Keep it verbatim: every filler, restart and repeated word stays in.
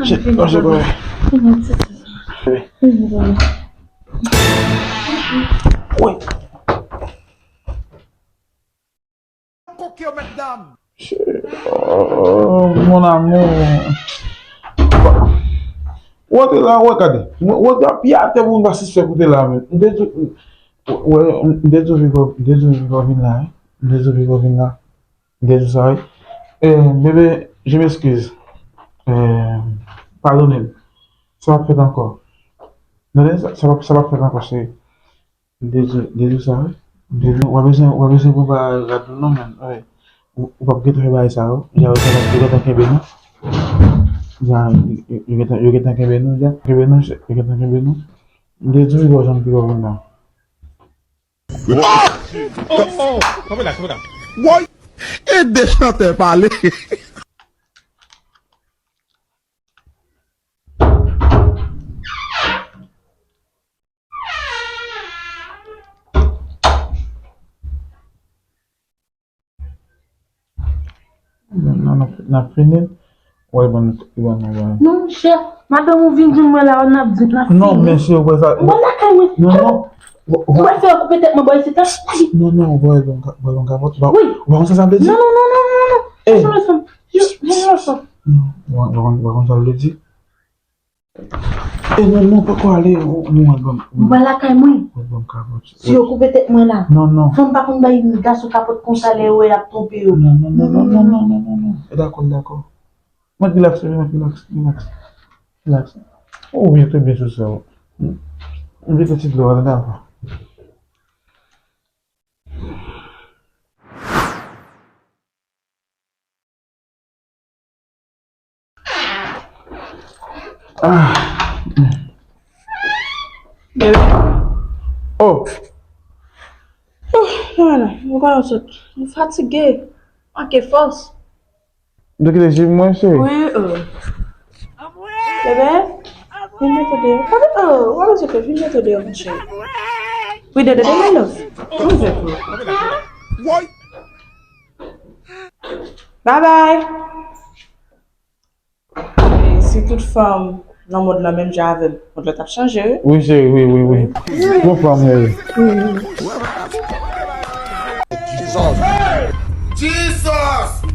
Shit, non, se pa. Wi. Koke yo, mèt dam. Shit, oh, mon amour. Ou te la, ou gade. Ou te pi atè pou m pa sispèk ou te la, men. M te di, ou, ou, m te di w piko, m te di w piko vin la, wi. M te di w piko vin la. M te di w sa, wi. Eh, bébé, je m'excuse. Eh, padone m. Sa p ap fèt ankò. Tande, sa, sa p ap, sa p ap fèt ankò, cheri. Dezi, dezi sa, wi. Dezi, w ap bezwen, w ap bezwen pou pa rad nou non, men, wi. Ou, ou p ap gentan fè bagay sa yo. Ja, yo gentan, yo gentan kenbe nou. Ja, yo, yo, yo gentan, yo gentan kenbe nou, ja. Kenbe nou, yo gentan kenbe nou. Dezi, wi, w ap janm pi wè nan. Kanpe la, kanpe la. Woy! Ede chantè pale. Non, non, n ap fini. Wè, bon, bon, bon, bon. Non, chèf, madanm ou vin jwenn mwen la, n ap di, n ap fini. Non, mesye, ou wè sa. Mwen lakay mwen. Non, non. Ou wè fè koupe tèt mwen bò isit la. Non, non, ou wè, bon, bon, kapòt. Wi. Ou wè sa sa vle di? Non, non, non, non, non, non. Eh. Jwenn leson. Jwenn leson. Non, ou wè, ou wè, ou wè sa vle di? E non, non, poko ale, ou, ou, ou, ou, Mwen lakay mwen. Ou, ou, kapòt. Si yo koupe tèt mwen la. Non, non. Fanm pa konn bay gason kapòt konsa lè yo wè y ap twonpe yo. Non, non, non, non, non, non, non, non, non. E dakò, dakò. Mwen relax, mwen relax, relax. Relax. Ou byen, te byen sou sa. M vin ti dlo a, dakò. Ah. Bebe. Oh. Oh, mwen la, mwen pa sot. Mwen fatige. Manke fòs. Ou te kite jip mwen, cheri? Wi, oh. Bebe, vin mete deyò. Gade, oh, w ap sot, vin mete deyò, mon cheri. Wi, Dede, Dede, my love. Mwen jwe pou ou. Bye bye. E si tout fanm nan mond lan menm jan avè m, mond lan t ap chanje, wi. Wi, cheri, wi, wi, wi. Bon fanm, wi. Jesus!